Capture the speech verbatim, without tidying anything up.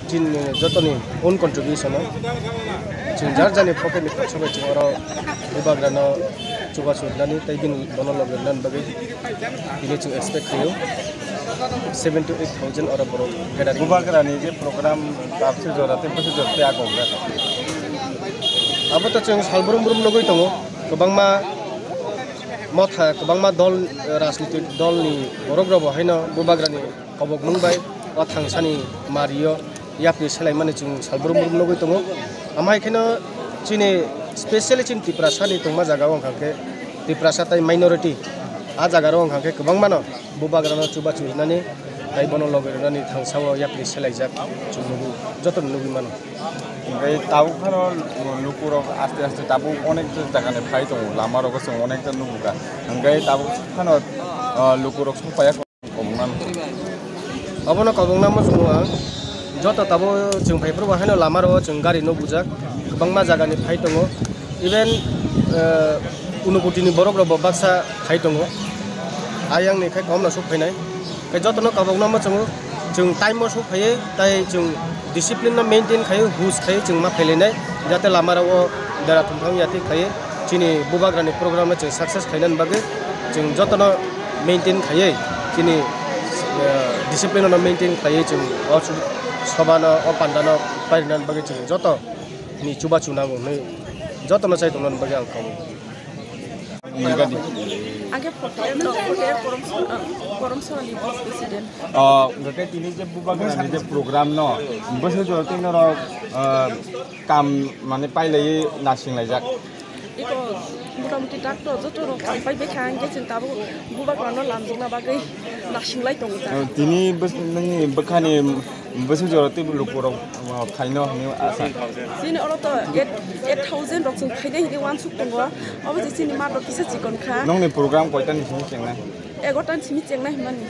Chini jotoni own contribution o chwng jar jarni pocket ni khoroksa bai chwng oro bubagrano chubachu rwnani tei bini bono logi rwnani bagwi tini chwng expect khlaio seven to eight thousand oro borok gathering. Bubagrani je program tabse jora tei bwswk jora tei agok jak. Abo to chwng sal brum brum nugwi tongo, kwbangma motha, kwbangma dol, rajnitik dolni borok rokbo haino bubagrani kobokmung bai o thangsani mario yapri selaimani chwng salbrum brum nugwi tongo. Amhai kheno chini specially chini Tiprasani tongma jaga o wngkha khe Tiprasa tai minority a jaga ro wngkha khe kwbangmano bubagrano chubachu rwnani tai bono logi rwnani thangsao yapri selaijak chwng nugwi jotono nugwi mano. Hingke tabuk phano lukurok aste aste tabuk onek jagani phai tongo, lama rogo chwng onek ta nukha. Hingke tabuk phano, ah, lukurok sokpaiya. Koboknani. Obono kobokna muchungo ang. Joto tabo chwng phaiphuru bo haino lama rogo chwng gari no bujak. Kwbangma jagani phai tongo. Even, eh, Unakoti ni borok rok bo baksa phai tongo. Ayang ni khai kom no sok phainai. Khe joto no kobokna muchungo. Chwng time o sok phaiwi tai chwng discipline no maintain khai, hus khai chwng ma phailainai. Jate lama rogo bera thumthang yati khai. Chini bubagrani program no chwng success khainani bagwi chwng jotono maintain khaiwi chini, eh, discipline no maintain khaiwi chwng o su-, sobano o pandano parinani bagwi chwng joto ni chubachu nango hinwi jotono chai tongnani bagwi ang kamo. Ang khe forty eight, forty eight Korom, Korom Sorani vice president. Ah, hwnkhe tini je bubagrani je program no bwswk jora tei norok, ah, kam mane pailaiwi nasinglai jak. Iko motamuti doctor joto rok kam pai bekha, hingke chwng tabuk bubagrano lamjakna bagwi nasinglai tongo ta. Eh, tini bwswk nini bwkhani bwswk jora tei lukurok, oh, phaino hinwi asa. Chini oro to eight, eight thousand rok chwng phainai hinwi uansuk tongo. Obo je chini mat rok kisa chikon kha. Nongni program koita ni simi chengnai? Egarota ni simi chengnai hinmani.